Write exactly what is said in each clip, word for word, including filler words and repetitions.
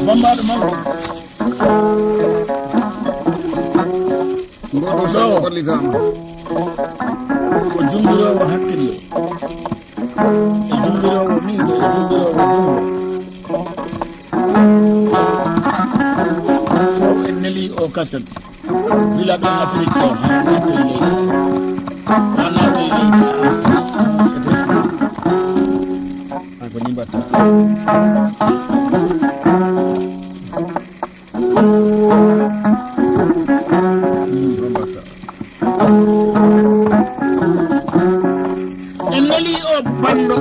Bambaɗo mawɗo. Ngoɗo sago ɓorlitama. Ko jumbiroowo hakkille. E jumbiroowo miijo, e jumbiroowo jungo. Fof en neli o kaset. Gila ɗo Afrik ɗo, haa naatoy leydi. Haa naatoy leydi Asie. Afrik. Haa ko ni mbatta. Hmm, ko mbatta. En neli o banndo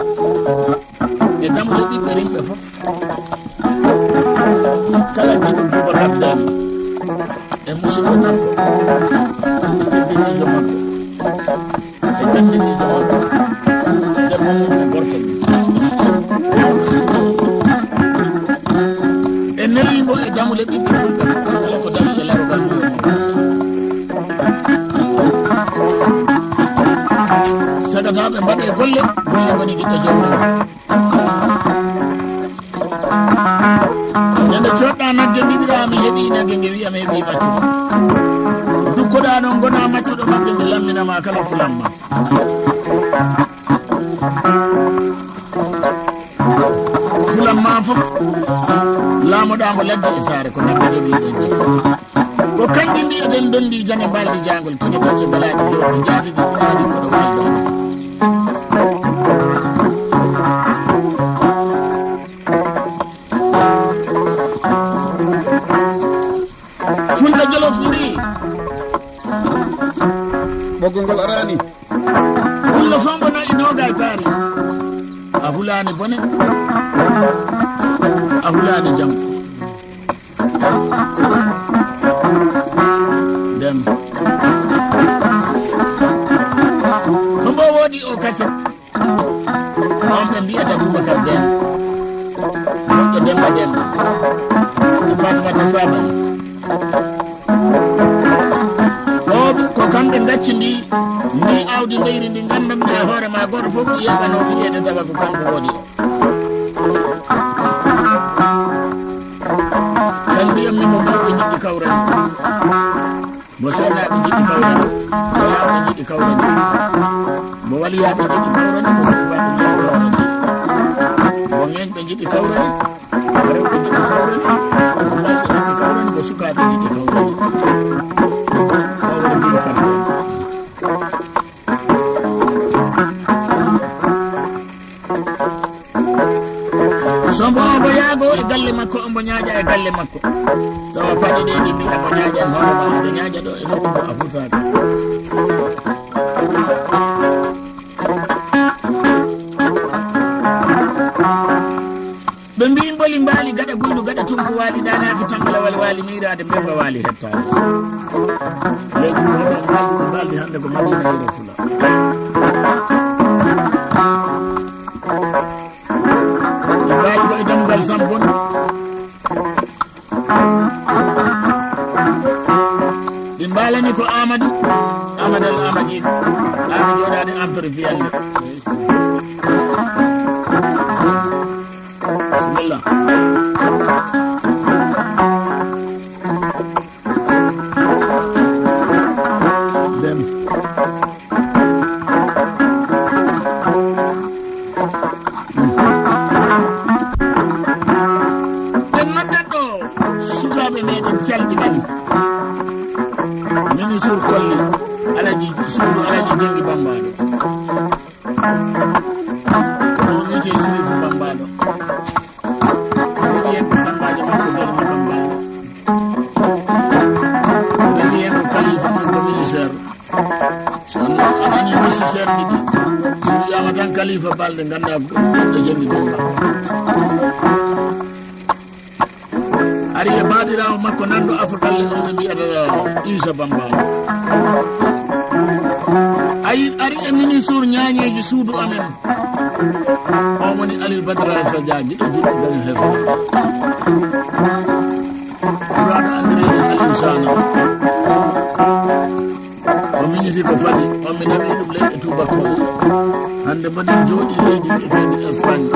e dammuɗe ɓiɓɓe rimɓe fof. Kala jiɗo Boubacar Deme e musidɗo makko, e teddiniijo makko, e ganndiniijo makko, debbo mum e gorko mum. En neli mo e dammuɗe ɓiɓɓe fulɓe fof, kala ko dañi e larogal mum. Sagataaɓe mbaɗe golle, golle ngoni giɗɗo joom mum. Ñande coɗɗa nagge mbiɗira mi heɓi nagge nge wiya mi heɓi maccuɗo. Dukkoɗa noon gona maccuɗo magge nge lammina ma kala fulan ma. Fulan ma fof laamoɗa mo ladde e saare ko nagge jogi ɗon. Ko kanji mbiyaten dondi jane mbaldi jangol kine kacce balaji joɗo jaati ɗi ɗaani koɗo walda. Fulɓe Jolof mbi ɓoggol ngol arani. Pullo fongo na'i noga e taari. A hulani bone. A hulani jam. Dem. Hombo wodi o kasa. On ɓe mbiyata Boubacar Deme. Moƴƴo Demba Deme. E Fatimata Sabali. O ko kamɓe ngacci ndi, ndi awdi mbeyri ndi nganndanmi e hoore ma gooto fof yeɓano wiyeede tawa ko kanko woodi o. Kan mbiyammi mo mawɓe njiɗi kawrani. Mo seenaaɓe njiɗi kawrani. Mo yaaɓe njiɗi kawrani. Mo waliyaaɓe njiɗi kawrani. Mo suufaaɓe njiɗi kawrani. Mo ŋeeñɓe njiɗi kawrani. Rewɓe njiɗi kawrani. Mawɓe njiɗi kawrani. Ko sukaaɓe njiɗi kawrani. Kawrani ɗum kam. Sombo ombo yaago e galle makko, ombo ñaaƴa e galle makko. Tawa paɗe ɗe ɗi mbiya ko ñaaƴan hoore ma, ɓe ñaaƴa ɗo e nokku mo a furtaaka. Ɓe mbii mboli mbaali gaɗa gullu gaɗa tunku waali ɗaanaaki tambalawal waali miiraade mbemba waali hettaade. Leydi ko hoɗon mbaldi ɓe mbaldi hannde ko Madina Yero Fula. Ɓe mbaali ko e dammugal Sampon. Ɗi mbaalani ko Amadou, Amadou Al Amadji, Amadou jooɗaade Amtori Fiyande. Bismillah. Dem. En noddat ɗo sukaaɓe meɗen calɗi men. Ministre Kolli, Alaji Suudu, Alaji Jengi Bambaɗo. Ko o wiyetee Sirifu Bambaɗo. Ko wiyetee Sambaajo makko Doli Makam Bambaɗo. Ko wiyetee ko Kalifa makko ministère. So a nanii musu seerɗi ɗi, si wiyaama tan Kalifa Balde, nganndaa ko ɓiɗɗo janngi ɗum. Ari e baadirawo makko nanɗo afo galle on ɓe mbiyata Isa Bamba. Ayi, ari e ministre ñaañeeji suudu amen. On woni Aliou Badara Sadia, giɗo juɗo gari hefe. Ɓuraaɗo anndireede Aliou Sana. O miñiti ko fadi, on mi nawi ɗum leyɗe tuubakooɓe. Hannde mboɗen jooɗii leydi biyeteendi Espagne,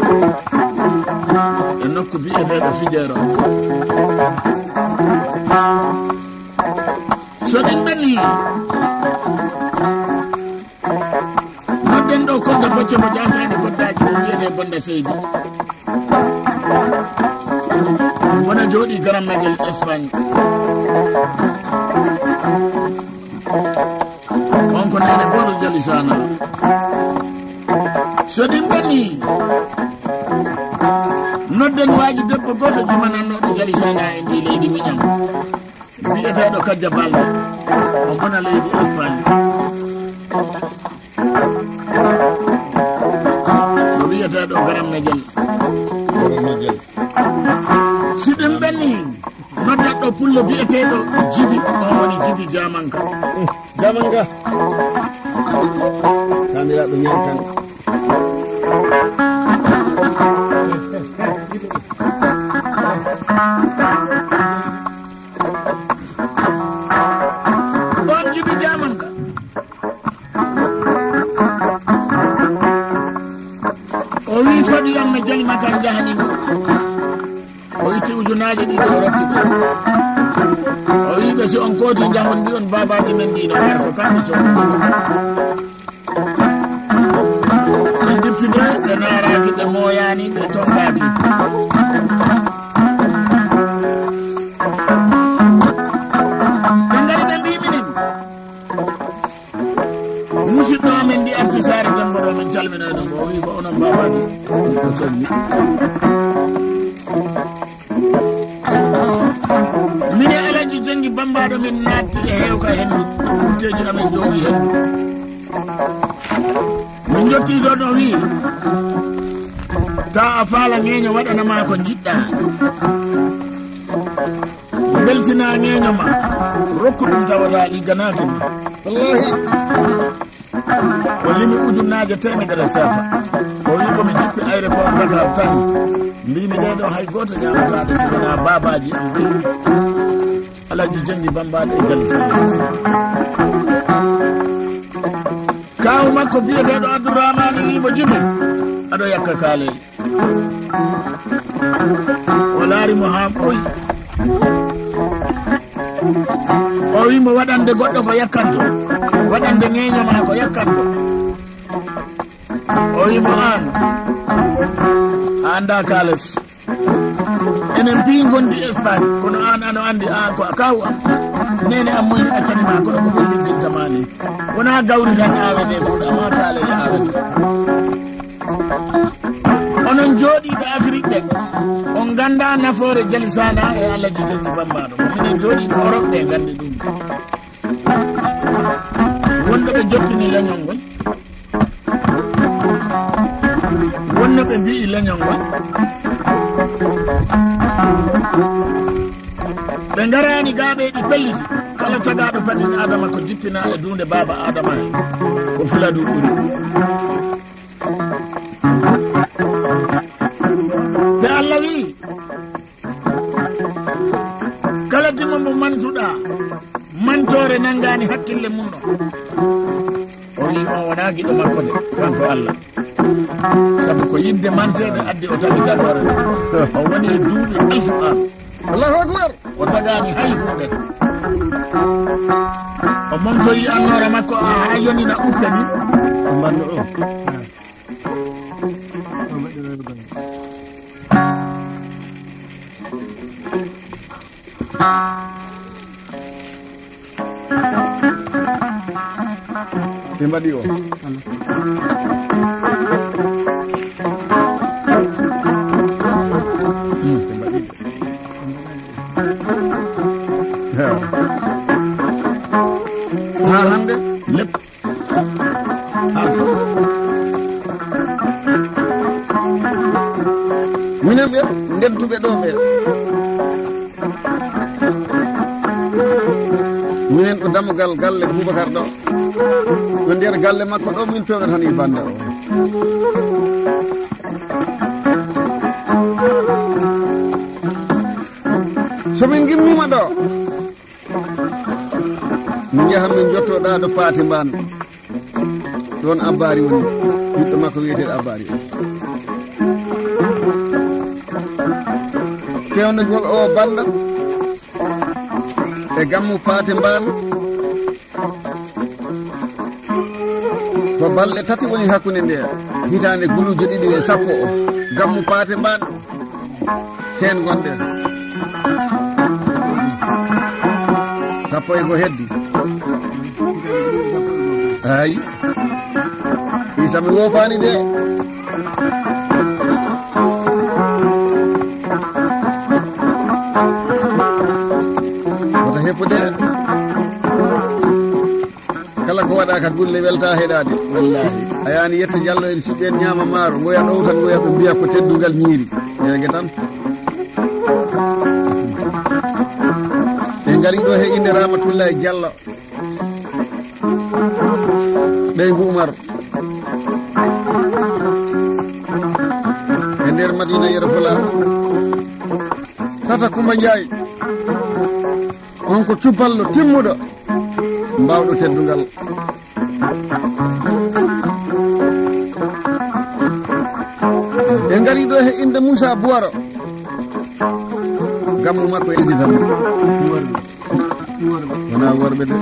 e nokku biyeteeɗo Figueira. So ɗen ɓenni, nodden ɗo Kodda Bocce mo Jaasaani Koddaaji, mo wiyetee Bonda Seydi. Wona jooɗii Garam Madiel Espagne. On ko neene gooto Jali Sana. So ɗin ɓenni, nodden waaji debbo gooto jimanannooɗo Jali Sana e ndi leydi miñam. Biyeteeɗo Kajja Balde, o bona leydi Espagne. O wiyeteeɗo Garam Mejel. Garam Mejel. Si ɗum ɓenni, noddatɗo pullo biyeteeɗo Jibi, on woni Jibi Jamanka. Jamanka. Kaandiraaɗo ñankande. On Jibi Jamanka. O wi fadi am no jali matan jahani mo. O itti ujunaaji ɗiɗi o rokki ɓe. O wi ɓe si on kooti jahon mbi'on baabaaji men ɗiɗo war ko kamɓe cooki. Ɓe ndiftude, ɓe naaraaki, ɓe mooyaani, ɓe tonngaaki. Ɓe ngari ɓe mbii minen, musidɗo amen ndi arti saare Demba ɗo, min calminoy ɗum. O wii ko onon baabaaji, ko soñi. Mine Alaji Jengi Bambaaɗo, min naatti e heewka henndu, wutteeji amen ƴoogi henndu. Min njottii ɗo, ɗo wii, ta a faala ŋeeño waɗana ma ko njiɗɗa. Mbeltina ŋeeño ma, rokku ɗum tawata ɗigganaaki ma. Wallahi. O limi ujunnaaje teemedere seefa. O wii ko mi jippi aéroport Dakar tan. Mbiimi ɗee ɗo hay gooto ñaamataade so wonaa baabaaji am ɓe. Alaji Jengi Bambaaɗo e Jali Seydi. Kaaw makko biyeteeɗo Abdourahmane wii mo, Jibi, aɗo yakka kaalel. O laari mo haa ɓooyi. O wii mo, waɗande goɗɗo ko yakkanto, waɗande ŋeeño ma ko yakkanto. O wii mo, aan, a anndaa kaalis. Enen piyi ngondi Espagne, kono aan ano anndi aan ko a kaawu am. Neene am moyni accani ma, kono ko ɗum ligginta ma ni. Wonaa gawri tan aawete fuɗa, ma kaale e aawete. Onon jooɗiiɓe Afrik ɓe, on nganndaa nafoore Jali Sana e Alaji Jengi Bambaaɗo. Minen jooɗiiɓe Europe ɓe nganndi ɗum. Wonɓe ɓe jottini leñol ngol. Wonno ɓe mbi'i leñol ngol. Ɓe ngaraani gaa ɓe ɗi pelliti. Kala tagaaɗo panin Adama ko jippina e duunde baaba Adama he. Ko Fuladu ɓuri. Te Allah wi'i, kala dimo mbo mantuɗaa, mantoore nanngaani hakkille mum ɗon. O wi'i on wonaa giɗo makko de, kanko Allah. Sabu ko yidde manteede addi o tagi tagoore nde. O woni e duuɓi alfu an. Allahu Akbar. O tagaani hay huunde. O momsoyi annoora makko haa yonina uppe ni. Ko mbanno o. Ɓe mbaɗi o. Hmm, ɓe mbaɗi. Ewa. Haa hannde, lepp. Haa fof. Minen ɓe ndedduɓe ɗo ɓe. Ko dammugal galle Boubacar ɗo. Ko nder galle makko ɗo min pewɗata ni bannde o. So min ngimmiima ɗo, min njaha min njotto ɗo Paate Mbaan. Ɗoon Abbaari woni. Ɓiɗɗo makko wiyeteeɗo Abbaari. Peewnugol o bannda e gammu Paate Mbaan. Ko balɗe tati woni hakkunde nde hitaande guluuje ɗiɗi e sappo o. Gammu Paate Mbaan heen ngonɗen. Sappo e ko heddi. Ay. Isa mi woopaani de. Wota heppude. Kala ko waɗa ka gulle welta heɗade. Wallahi. A yani yetta Jallo en siɓɓe en ñaama maaro, ngoya ɗowtan, ngoya ɓe mbiya ko teddungal ñiiri. Ñeege tan. En ngari ɗo he inde Ramatullahi Jallo. Ɓeygu Umar. E nder Madina Yero Fula. Tata Kumba Njaay. On ko cuballo timmuɗo, mbaawɗo teddungal. Ɓe ngari ɗo he inde Moussa Boiro. Gammu makko e Idrissa. Wonaa worɓe de.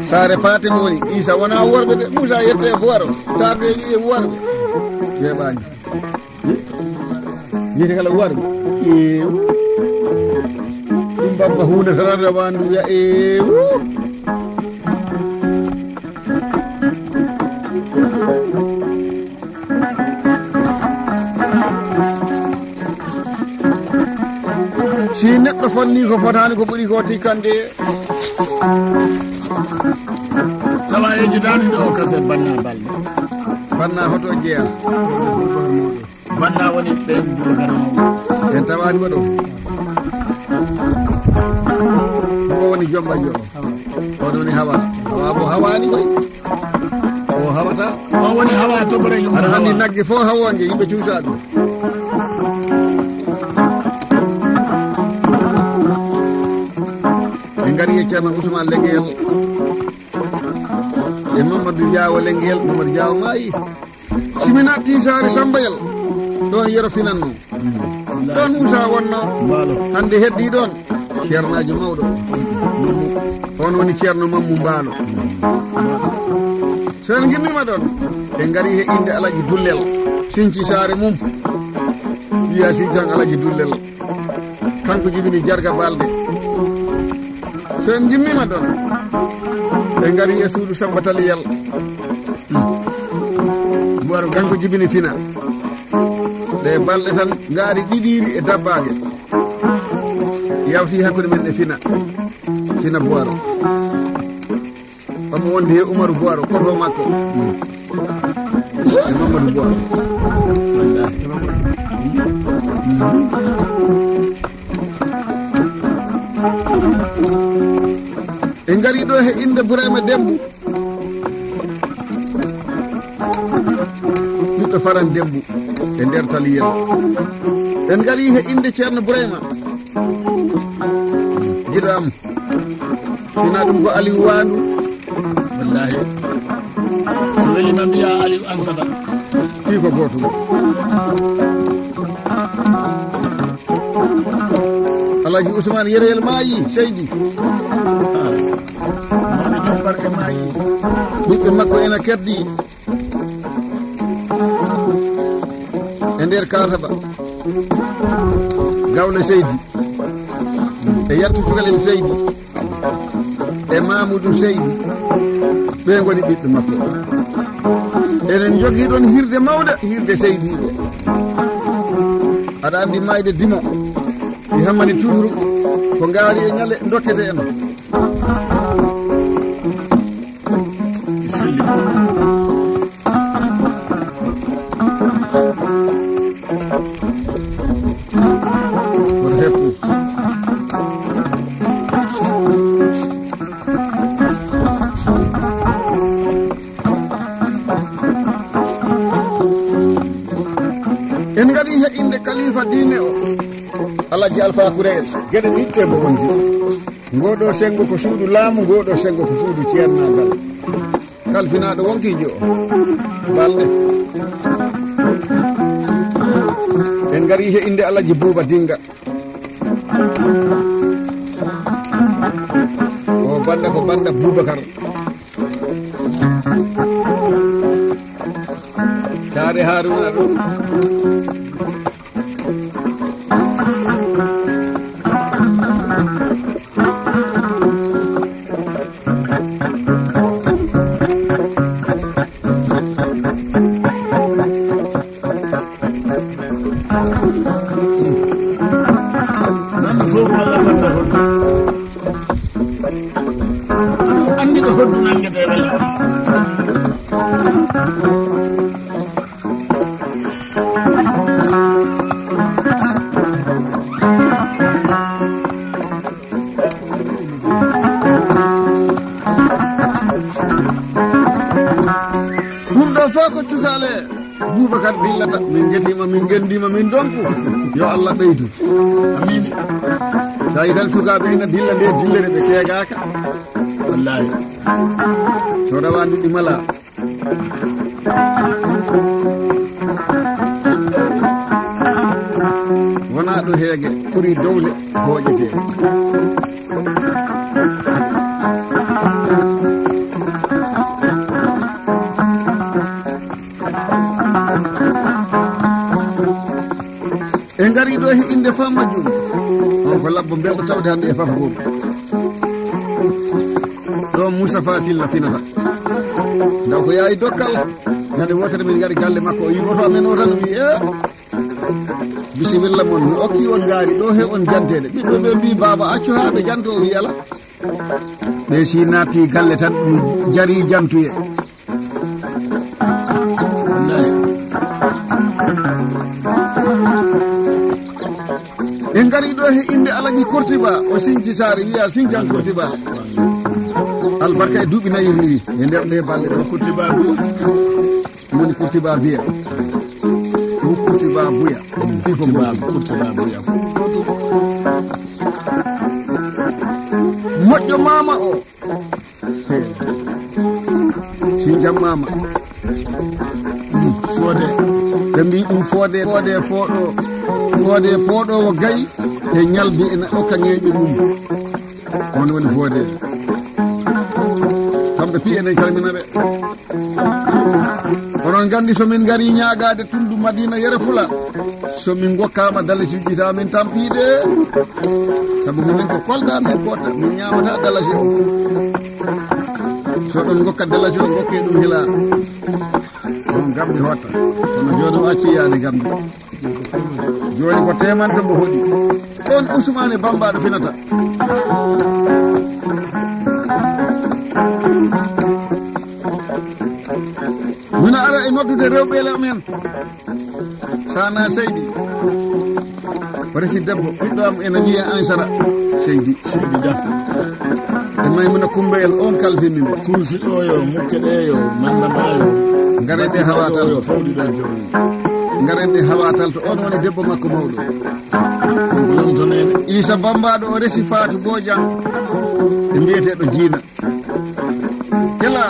Saare Paate mo woni Isa, wonaa worɓe de. Moussa yette e Boiro. Saare ɓe e worɓe. Weeɓaani. Wiite kala warmi. Eew. Ɗum babba huunde tan rewande wiya eew. Si neɗɗo fonni ko fotaani ko ɓuri ko tikkande. Tawa e jidaani ɗo kase banna balɗe. Banna hoto jeya. Banna woni ɓen Boubacar Mawɗo. En tawaani waɗo. Ko woni jomba jo. O woni hawa. Hawa mo hawaani koy. O hawata. O woni hawa to bore yumma. Aɗa handi nagge fo hawoonje yimɓe cuusaa ɗum. Ɓe ngari e Ceerno Ousmane Leŋel e Mamadou Diawo Leŋel, Mamadou Diawo maayi. Si mi natti saare Sambayel, ɗon Yero finanno. Ɗon Moussa wonno. Mbaalo. Hande heddi ɗon. Ceernaajo mawɗo. On woni Ceerno Mammu Mbaalo. So en gimmima ɗon, ɓe ngari he inde Alaji Dullel. Sinci saare mum. Wiya si jan Alaji Dullel. Kanko jibini Jarga Balde. So en gimmima ɗon, ɓe ngari e suudu Sabbataliyal. Buwaro kanko jibini Fina. Ɗe balɗe tan ngaari ɗiɗiiri e dabbaage. Yawti hakkunde men e Fina. Fina Buwaro. Omo wondi he Umaru Buwaro, koto makko. E Mamadou Buwaro. Wallahi. En ngari ɗo he inde Burayma Dembu. Ɓiɗɗo Faran Dembu e nder Taliyel. En ngari he inde Ceerno Burayma. Giɗo am. Sina ɗum ko Aliou Wandu. Wallahi. So weli ma mbiya Aliou Ansata. Fii ko gootum. Alaji Ousmane Yereyel maayi, seydi. Ah. Mawɓe jom barke maayi. Ɓiɓɓe makko ena keddi. E nder Kaataba. Gawlo seydi. E yattu tugalel seydi. E Mamoudou Seydi. Ɓe ngoni ɓiɓɓe makko. Eɗen njogii ɗon hirde mawde, hirde seydiiɓe. Aɗa anndi maayde dimo. Mi hammani toujours ko ngaari e ñale ndokkete en. Mi selli. Woto heppu. Ine o Alaji Alfa Kureyel, geɗe ɗiɗɗe mo wonji. Ngoɗo sengo ko suudu laamu, ngoɗo sengo ko suudu ceernaagal. Kalfinaaɗo wonkiijo o. Balɗe. En ngari he innde Alaji Buuba Dinga. O banda ko banda Bubakar. Saare Haruna ɗo. Nan fof walla batta ko. Anndi ɗo hoddu nanngete walla. Ɗum ɗo fof ko cukaale Boubacar dillata, min ngetiima, min ngenndiima, min ndonku. Yo Allah ɓeydu. Amiin. So a yii tan sukaaɓe ina dilla nde dillere ɓe keegaaka. Wallaahi. So rawaandu ɗi mala. Wonaa ɗo heege ɓuri dowle hooƴetee. En ngari ɗo he innde Fa Majjum. On ko labbo belɗo tawde hannde e Fafa Boobo. Ɗo Moussa Fasil la finata. Ndaw ko yaay dokkal. Ñande wootere min ngari galle makko, o yi oto amen o tan, o wi, "Eh, bisimilla mon, mi okki on ngaari ɗo he on janteede." Ɓiɓɓe ɓe mbi, "Baaba, accu haa ɓe janto," o wi, "Ala." Ɓe si naati galle tan, ɗum jari jantuye. Wallaahi. En ngari ɗo he innde Alaji Kurtiba, o Sinci Saare, wiya Sincan Kurtiba. Albarka e duuɓi nayi ni, e nder ɗe balɗe ɗo. Kurtiba Buya. Ɗum woni Kurtiba Biya. Ɗum Kurtiba Buya. Kurtiba, Kurtiba Buya. Moƴƴo maama o. Si jammaama. Mm, foode. Ɓe mbi ɗum foode, foode, fooɗo, foode, pooɗoowo gayi e ñalbi ina okka ñeeƴe mum. On woni foode. Kamɓe piye enen calmina ɓe. Onon nganndi so min ngari ñaagaade tunndu Madina Yero Fula, so min ngokkaama dalasiiji ta min tampiiɗe. Sabu minen ko kolɗa min koota, min ñaamata dalasi o. So ɗon ngokka dalasi o, ngokke ɗum hila. On Gambi hotta. Kono jooni o acci yaade Gambi. Jooni ko temanto mbo hoɗi. Ɗon Usmaane Bambaɗo finata. Mina ara e noddude rewɓe men. Sana Seydi. Resi debbo, ɓiɗɗo am ena wiya Ansara. Seydi. Seydi Dia. E Maymuna Kumbayel on kalfinni mo. Kursi o yo, mukke ɗe yo, manda ma yo. Ngaren ɗe hawatal. Yo, fawɗi ɗon jowi. Ngaren ɗe hawatal to on woni debbo makko mawɗo. Ɗum ko lomto nene. Isa Bambaɗo o resi Fatou Bodian. E mbiyeteɗo Jiina. Kela.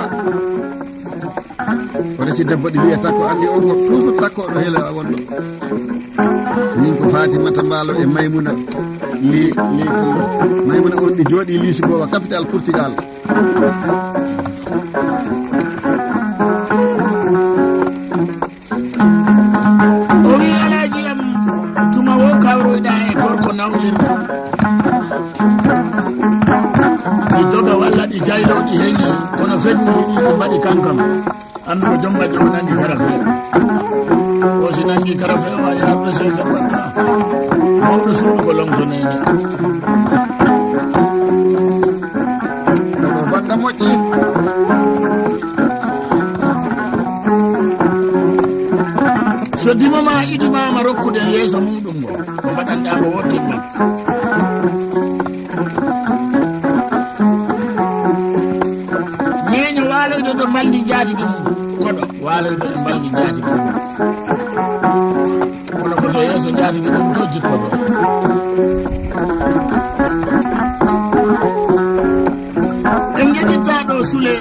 O resi debbo ɗi wiya takko, anndi on ko suusu takko ɗo hela wonɗo. Min ko Fatimata Mbaalo e Maymuna li, li, Maymuna on ɗi jooɗi Lisboa, capital Portugal. O wi, "Alaaji am, tuma wo kawroyɗa e gorko nawlirɗo. Ɗi doga walla ɗi jaylo, ɗi heñi, kono feƴuuji ɗi ɗi mbaɗi kankam." Anndu ko jom majje o nangi karafe. O si nangi karafe o wawi arde sey sabbarka. Mawɗo suudu ko lomto nene. Kono fadda moƴƴi. So dimo ma idi mama rokkude yeeso muɗum ngo, ko mbaɗanɗa ngo wottin ma. Meño waaloyto to mbalndi jaatigi mum, koɗo waaloyto e mbalndi jaatigi mum. Kono ko so yeeso jaatigi mum to Jikkoɗo. En njeɗitta ɗo Sule.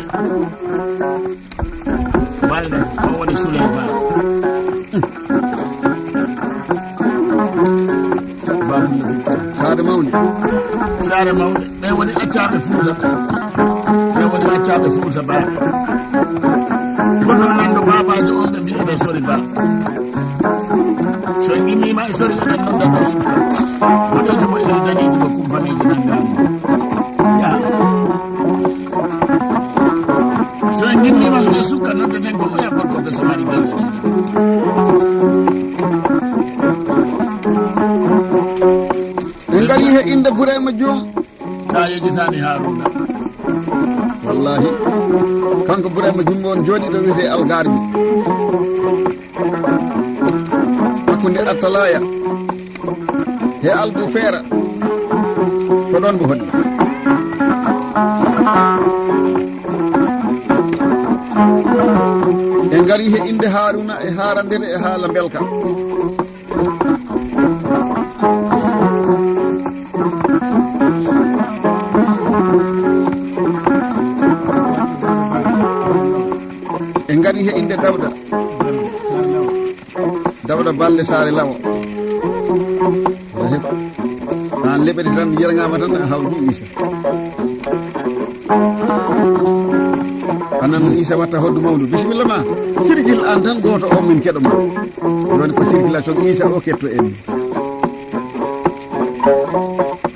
Balde, o woni Sule Ba. Ba. Saare mawnde. Saare mawnde. Ɓe woni accaaɓe Fuuta. Ɓe woni accaaɓe Fuuta Ba. Kono nanndo baabaajo on ɓe mbiyata Sori Ba. So en immima e Sori, ɓe tan noddata o sukka. Boɗeejo mo iri daneejo mo kumpaneejo nangaani. Ya. So en immima e sukka, noddeten ko oya gorko ɓe samari daneejo. En ngari he innde Burema Joom. Ta yejjitaani Haaruna. Wallahi. Kanko Burema Jumbo on jooɗi ɗo wiyetee Algarmi. Hakkunde Attalaya. He Albu Feera. Ko ɗon mbo honni. En ngari he innde Haaruna e haarandere e haala mbelka. En ngari he innde Dawda. Dawda Balle Saare Lawo. An leɓete tan, yergaama tan, a hawdi Isa. Anan Isa watta hoddu mawndu. Bisimilla ma. Sirgil an tan gooto o min keɗo ma. Jooni ko sirgila to Isa o ketto en.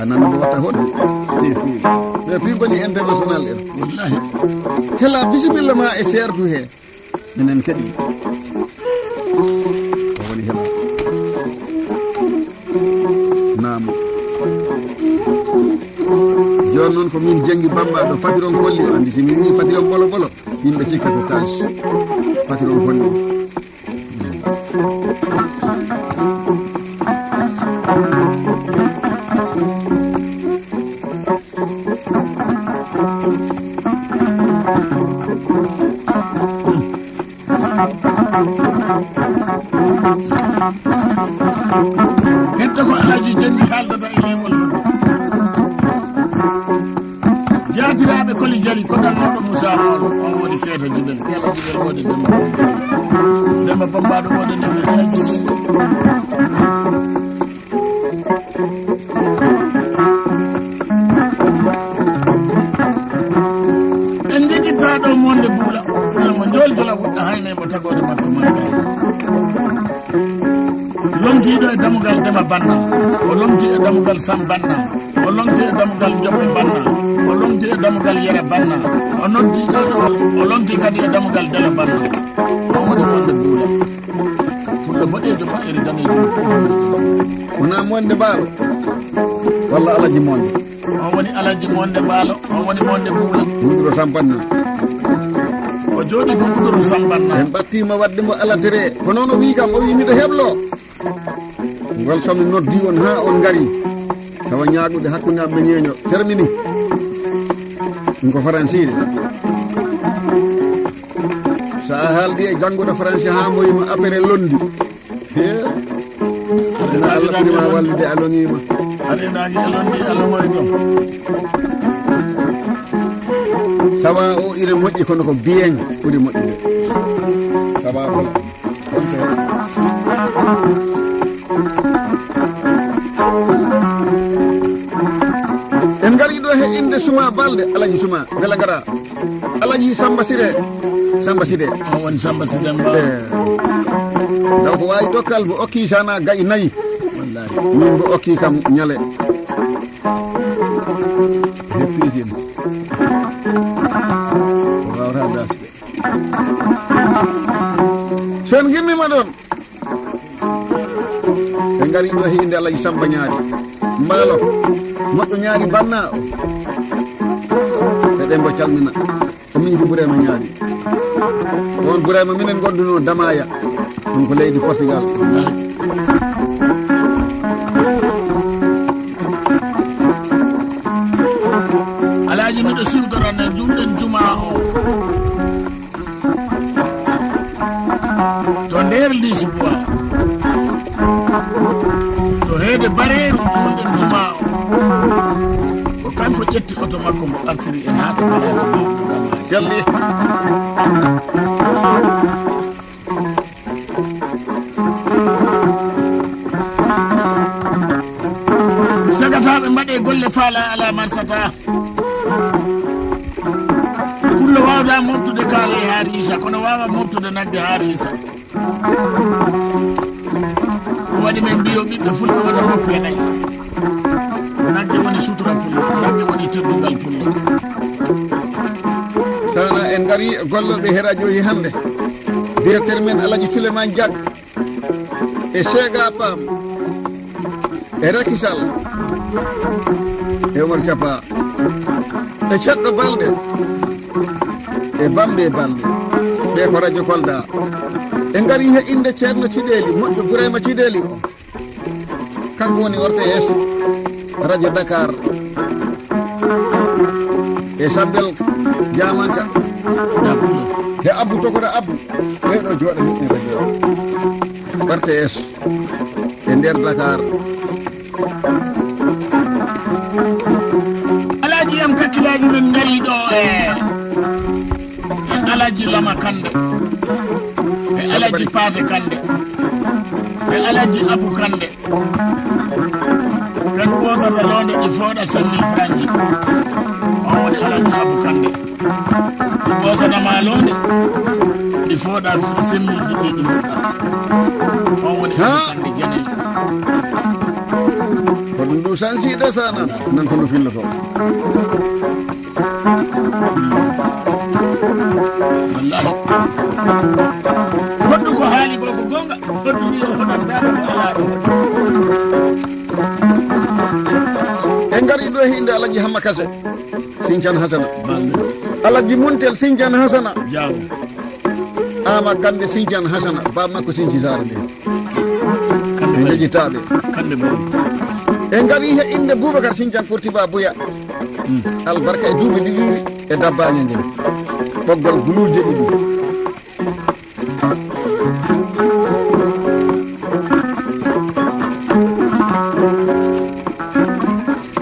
Anan mo watta hoddu. Ɓe fi boni international en. Wallahi. Hela bisimilla ma e sertu he. Minen kadi. Ko woni hela. Naamu. Jooni noon ko min janngi Bamba ɗo fatiron kolli. Andi si mi wii fatiron bolo bolo, yimɓe cikka ko kalis. Fatiron kolli. Heddo ko Alhaji Jendi haaldata e leeɓol. Jaatiraaɓe Koli Jali, ko ɗannooɗo Moussa Maodo, on woni Keeta Jibel. Keeta Jibel woni Demba Bambaɗo. Demba Bambaɗo woni Demba Alhaji Jibel. En njejjittaa ɗo monde Buula, Buula mo Njool Jola woɗɗa hayne mo tagoore makko manka. Lomtiiɗo e dammugal Dema Banna, o lomti e dammugal Sam Banna, o lomti e dammugal Joɓɓe Banna, o lomti e dammugal Yera Banna, o noddi, o lomti kadi e dammugal Dela Banna. On woni monde Buula. Pullo boɗeejo ko eri daneejo. Wona monde Baalo. Walla Alaji monde. On woni Alaji monde Baalo, on woni monde Buula. Guduro Sambanna. O jooɗi ko Guduro Sambanna. En ɓattiima waɗde mo alatere. Ko noon o wii kam, o wii miɗo heblo. Ngol so mi noddi on haa on ngari. Tawa ñaagude hakkunde am e ñeeño. Termini. Ɗum ko faransiire. So a haaldi e jannguɗo faransi haa mboyima, apere londi. He. Ina Allah ɓuri ma wallude, a loŋiima. Aɗa naagi e londi, a loŋoy kam. Sawa o ina moƴƴi, kono ko bien ɓuri moƴƴude. Sawa o. En ngari ɗo he innde Suma Balde, Alaji Suma, mbela ngara. Alaji Samba Sire, Samba Sire. On woni Samba Sire Mba. Eh. Taw ko waawi dokkal mo okki sana ga'i nayi. Wallahi. Min mo okki kam ñale. He piitin. O waawata dasde. So en ngimmiima ɗoon, ɓe ngari ɗo he innde Alaji Samba Ñaari. Mbaalo, moƴƴo Ñaari Banna o. Eɗen mbo calmina. Ko min ko Burema Ñaari. On Burema minen ngonduno Damaya. Ɗum ko leydi Portugal. Alaaji, miɗo siwtora ne, julɗen jumaa o. To nder Lisboa, to Juulɗen jumaa o, ko kanko ƴetti oto makko, mbo artiri e naaɓe Balaasi mawɗo Gamaaji. Jalli. Sagataaɓe mbaɗe golle faala alaa marsata. Pullo waawda moftude kaale haa riisa, kono waawa moftude nagge haa riisa. Ɗum waɗi men mbiyo ɓiɓɓe fulɓe wota moppe nayi. Nagge woni sutura pullo, nagge woni teddungal pullo. Sana en ngari gollooɓe he rajo yi hannde. Directeur men Alaji Souleymane Diack e Sega Pam e Rakisal e Omar Kapa e Ceerno Balde e Bambe Balde. Ɓe ko rajo Kolda. En ngari he innde Ceerno Tiɗeeli, moƴƴo Burayma Tiɗeeli o. Kanko woni O R T S, rajo Dakar. E Sabbel Jamanka. He Abbu Tokora Abbu. Ɓeeɗo jooɗani e rajo o. O R T S. E nder Dakar. Alaaji am kakkilaaji men ngari ɗo e, e Alaaji Lama Kande, e Alaaji Paate Kande, e Alaaji Abu Kande. Kadi ɓoosata loonde ɗi fooɗa cinq mille francs ji. On woni Alaaji Abu Kande. Ɗi ɓoosata ma loonde, ɗi fooɗa cinq mille ji ɗi ɗi mbuɗɗa. On woni Abu Kande Janel. Ko ɗum ɗo sansiiɗo sa nan, nan ko no filloto. Wallahi. Hoddu ko haali ko, ko gonga. Hoddu wiyo honan dara ko alaa ɗo. En ngari ɗo e hinde Alaji Hamma Kase. Sincan Hasana. Balle. Alaji Muntel Sincan Hasana. Jaw. Ama Kande Sincan Hasana. Ba makko Sinci Sare nde. Kande ɓe bari. Jejjitaaɓe. Kande bari. En ngari he innde Boubacar Sindian Kurtiba Buya. Albarka e duuɓi ɗiɗiɗi e dabbaani nde. Ɓoggol guluuje ɗiɗi.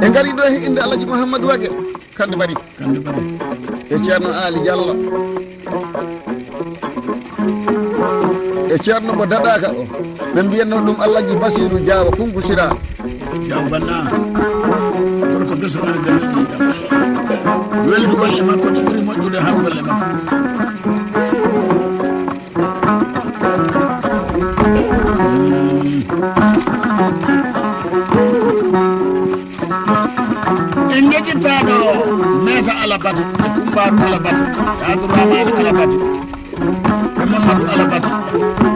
En ngari ɗo he innde Alaji Mouhamadou Wage. Kande bari. Kande bari. E Ceerno Aali Jallo. E Ceerno mo daɗaaka o. Ɓe mbiyatno ɗum Allaji Basiiru Jaawa Kunku Sira. Jaawa Banna. Gorko beso ari deme ɗum jam. Weldu golle makko ɗe ɓuri moƴƴude haa golle makko. En ngejjittaɗo Meta Alabatu, e Kumbaaru Alabatu, e Abdourahmane Alabatu, e Mamadou Alabatu,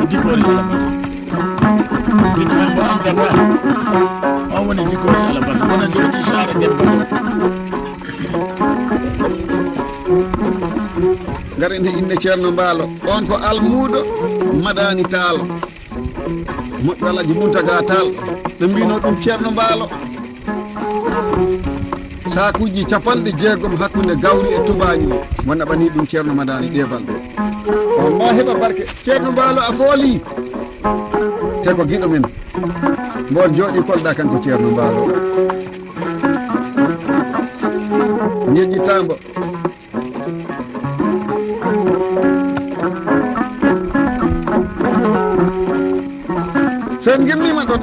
e Dikori Alabatu. Ɓiɗɗo men mo Anta Ba, on woni Dikori Alabatu. Wona jooɗi saare debbo. Ngaren he innde Ceerno Mbaalo. On ko almuudo Madani Taal. Moƴƴo Alaji Muntaga Taal. Ɓe mbino ɗum Ceerno Mbaalo. Saakuuji capanɗe jeegom hakkunde gawri e tubaaño. Mo naɓani ɗum Ceerno Madani Ɗeebal. On ma heɓa barke. Ceerno Mbaalo a fooli. Te ko giɗo men. Mbo on jooɗi Kolda kanko Ceerno Mbaalo. Ñeññi tambo. So en ngimmiima ɗon.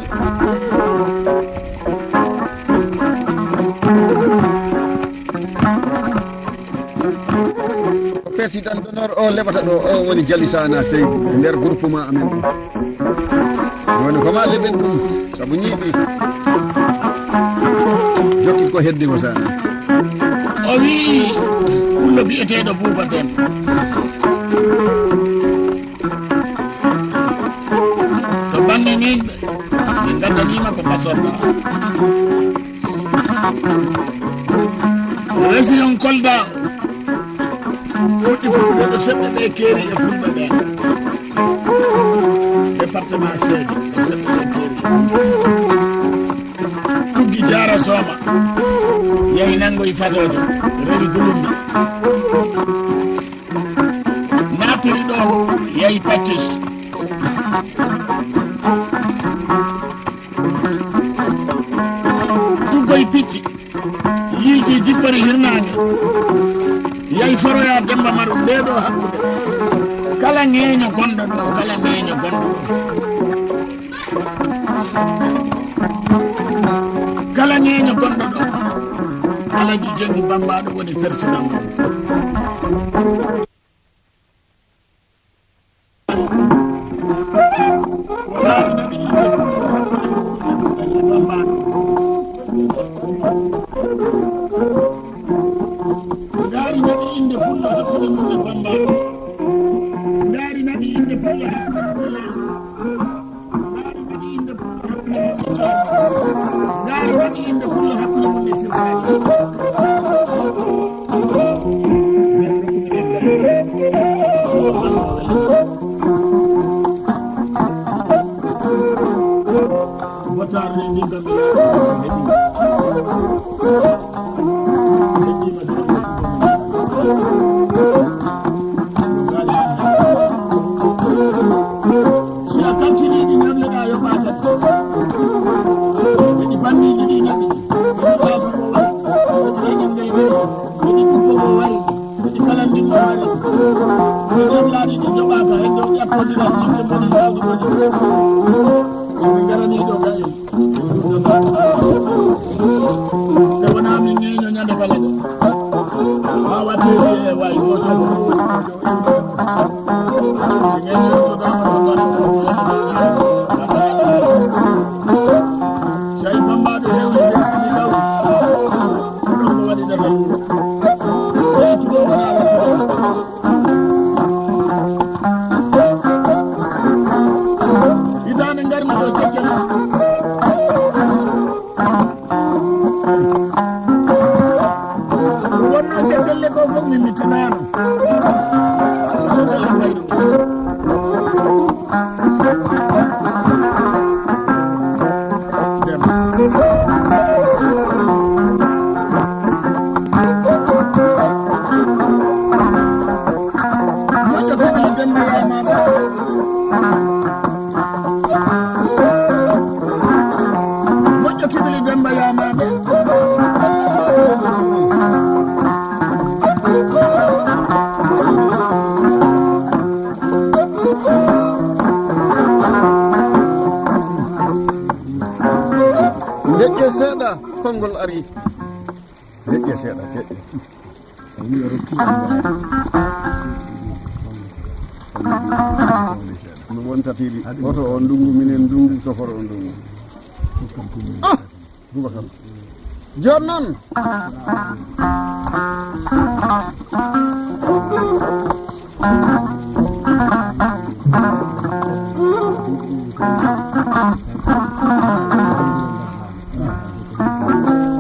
Ko président d'honneur o leɓata ɗo, o woni Jali Sana Seydou e nder groupement amen o. Woni ko ma leɓen ɗum, sabu ñiiɓi. Jokki ko heddi ko Sana. O wii pullo biyeteeɗo Buuba Dem. To bannge min, min ngaddaniima ko basorɗa. Région Kolda fuɗɗi fuɗɗude ɗo seɓɓe ɓe keeri e fulɓe ɓe. Département Sédhiou ɗo seɓɓe ɓe keeri. Tuggi Jaara Sooma, yahi nanngoyi Fatooto, rewi Gulumbi. Naatiri ɗo, yahi Paccis. Jippori hirnaange. Yahi foroyaa Demmba Maru ndee ɗoo hakkunde. Kala ŋeeño gonɗo ɗoo, kala ŋeeño gonɗo ɗoo. Kala ŋeeño gonɗo ɗoo. Alaji Jenngi Bammbaaɗo woni persidan mum. Ngaari naɓi innde pullo hakkunde mum e Bammbaaɗo. Ngaari naɓi innde pullo hakkunde mum e Ngaari naɓi innde pullo hakkunde mum e Ceerno. Ngaari naɓi innde pullo hakkunde mum e Sirsaali. Botaare ne ndinka mi. Si a kalkini ɗi ñamleɗaa yoɓaa kadi. Ɓe ɗi banniiji ɗi naɓi. Ɓe ɗi ɗaafo ko wari. Ɓe ɗi ɗaɗi ngel wari. Ɓe ɗi kuppo ko wari. Ɓe ɗi kala ndin ko wari. Ɓe ñamlaaɗi ɗi joɓaaka. Heddo ƴattodira jikke moni lawdi moni. Ɓe ngarani ɗo gaɗen. Te wonaa min ŋeeño ñande kala de. Haa waɗi e wayi woto. Si ŋeeño yottotaama ɗo ngarta. Si ay Bammbaaɗo hewri de sini law. Ko ɗum ko waɗi dagal wuro. Ɓe tuɗo wonaa waɗi. Hitaande ngarmi ɗo Ceccelle. Ko wonnoo Ceccelle ko fof min mi tinaano. Ceccelle mbayru. Dem. Moƴƴo kebili Demba Yaamaaɓe. Moƴƴo kebili Demba Yaamaaɓe. Deƴƴe seeɗa, konngol arii. Deƴƴe seeɗa, deƴƴe. Mi wontatiiɗi oto o ndungu, minen ndungu, soforo o ndungu. Ah! Boubacar. Jooni noon.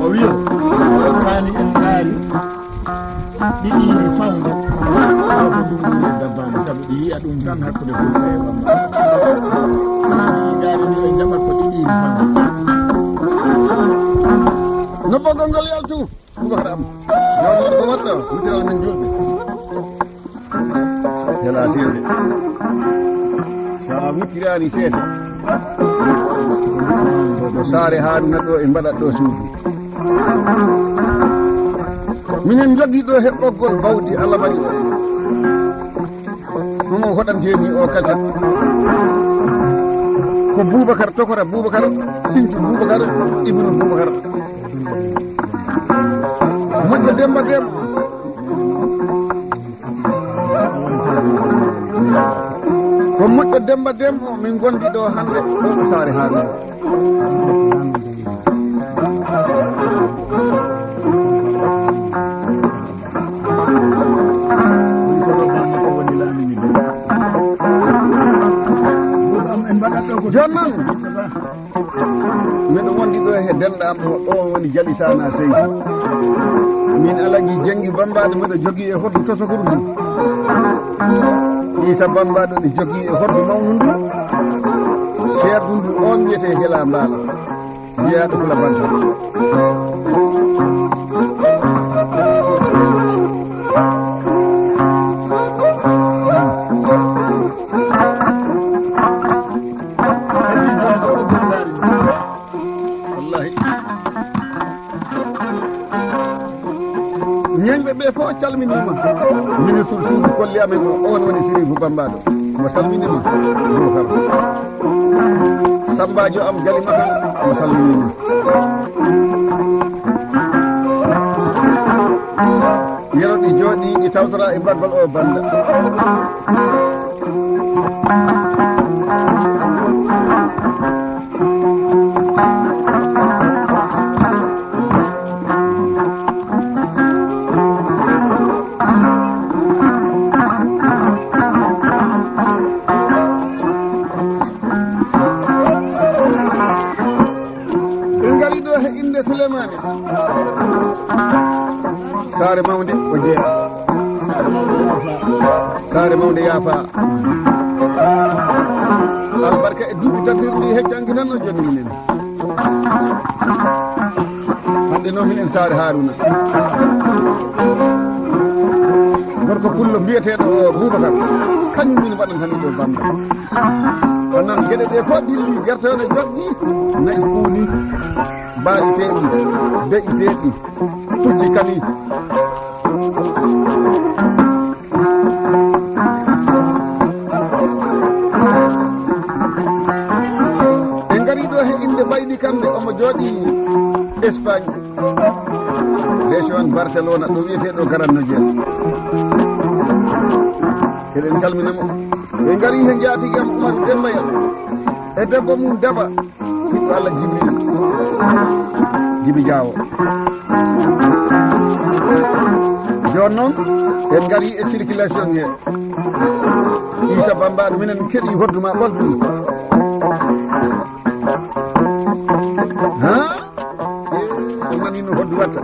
O wiyo, kaani en ngaari ɗiɗi fawde, ko ɗum woni dabbaani, sabu ɗi yiya ɗum tan hakkunde Fulɓe e Bammbaaɓe. Ɗiɗi ngaari ɗi ɓe njaɓa ko ɗiɗi fawde. No ɓoggol ngol yaltu? Boubacar am. Yo Allah ko waɗɗo, wutiral men julɓe. Yala seese. Sa wuttiraani seese. Ɗo saare Haaruna ɗo e mbaɗat ɗo suudu. Minen njogii ɗo he ɓoggol bawdi Allah mari o. Ɗum o hoɗanteni o kalta. Ko Boubacar Tokora Boubacar, Sinthiou Boubacar, Ibnu Boubacar. Moƴƴo Demba Dem. Ko moƴƴo Demba Dem o min gondi ɗo hannde ɗo ko saare Haruna. Jooni noon, miɗo wondi ɗo he denɗam o, ɗo woni Jali Sana Seydi. Min Alaji Jengi Bambaɗo, miɗo jogii e hoto tosokuru ndu. Isa Bambaɗo ne jogii e hoto mawnu ndu. Seerdu ndu on wiyetee Hela Mbaala. Jeyaaɗo Fula Banka. Wallahi. Yimɓe ɓe fof calminiima. Ministre suudu kolli amen o, oon woni Sirifu Bambaɗo. Mo salminiima. Boubacar. Sambaajo am Jali Makan, mo salminiima. Yero ɗi jooɗi, ɗi tawtora e mbaggol o banda. En ngari ɗo he innde Suleymaani. Saare mawnde o jeyaa. Saare mawnde yaafa. Albarka e duuɓi tappirɗi heccanki tan no jonni minen. Hannde noon minen Saare Haaruna. Gorko pullo mbiyeteeɗo o Boubacar. Kañum min mbaɗan tan ɗo bannda. Kono noon geɗe ɗe fof dilli, gertooɗe joɗɗi, nayi kuuni, mbaɗiteeɗi, deƴiteeɗi, pucci kani. En ngari ɗo he innde Baydi Kande, omo jooɗi Espagne, région Barcelona, ɗo wiyeteeɗo Garanno Jeen. Eɗen calmina mo. Ɓe ngari he njaatigam Umaru Demba Yal e debbo mum Daba, ɓiɗɗo Allah Jibril, Jibi Jaawo. Jooni noon, en ngari e circulation he. Isa Bambaɗo, minen keɗi hoddu ma ɓolɗum. Ha? Eh, nani no hoddu watta.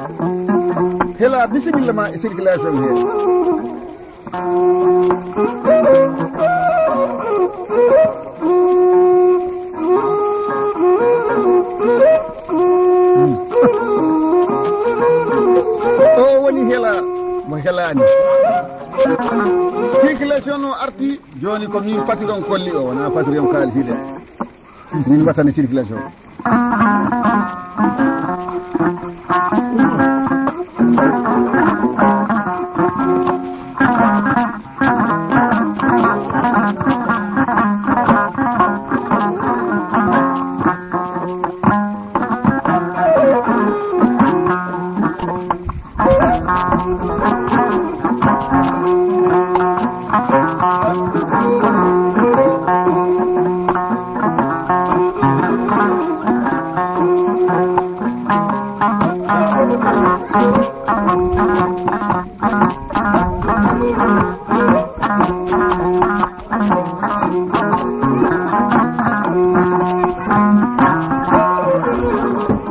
Hela, bisimilla ma e circulation he. O woni hela mo helani. Circulation o arti, joni ko min patron kolli o, wona patron kalisi de. Min mbattani circulation.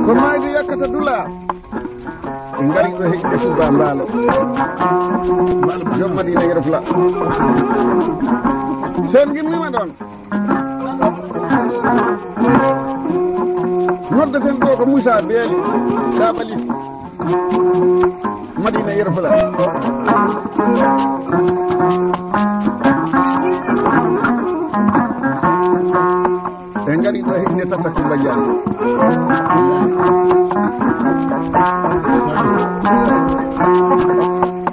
Ko mayde yakkata dula. En ngari ɗo heƴde Suba Mbaalo. Joom Madina Yero Fula. So en ngimmima ɗon. Noddeten ɗo ko Moussa Beeli. Dabali. Madina Yero Fula. En ngari ɗo e inde Tata Kumba Jaañ.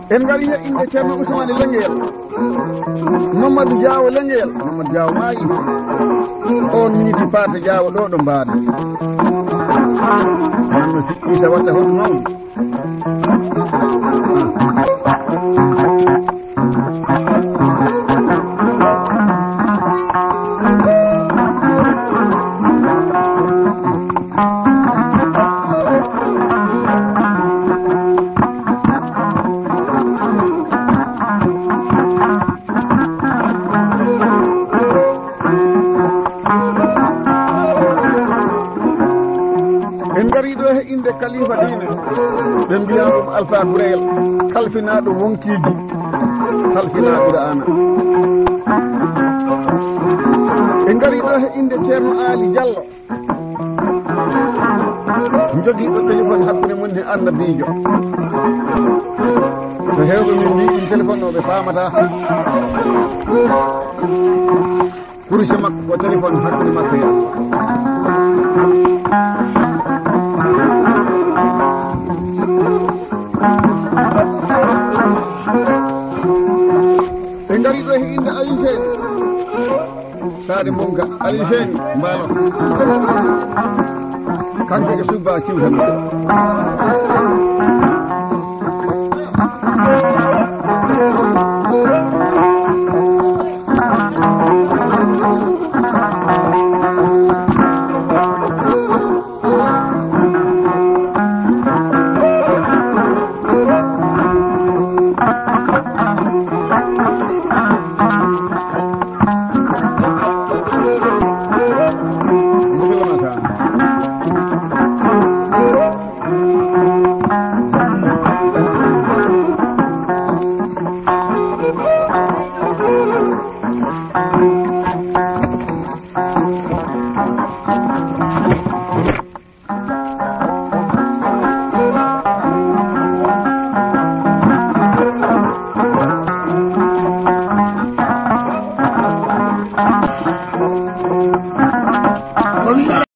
En ngari e inde Ceerno Ousmane Lengeyel. Mamadou Diawo Lengeyel. Mamadou Diawo maayi. On miiti Paate Diawo ɗo ɗo mbaade. Manno si Isa watta hoto mawni. En ngari ɗo he inde kalifa diine. Ɓe mbiya ɗum Alpha Gureyel, kalfinaaɗo wonkiiji, kalfinaaɗo Qur'aana. En ngari ɗo he inde Ceerno Ali Diallo. Jogiiɗo téléphone hakkunde mum e annabiijo. Ko heewɓe min mbii ɗum téléphone o ɓe faamataa. Kuruse makko ko téléphone hakkunde makko e Allah. Inda Aliou Seyni. Saare Mbonka, Aliou Seyni, Mbaalo. Kanko e Subba Ciwtan.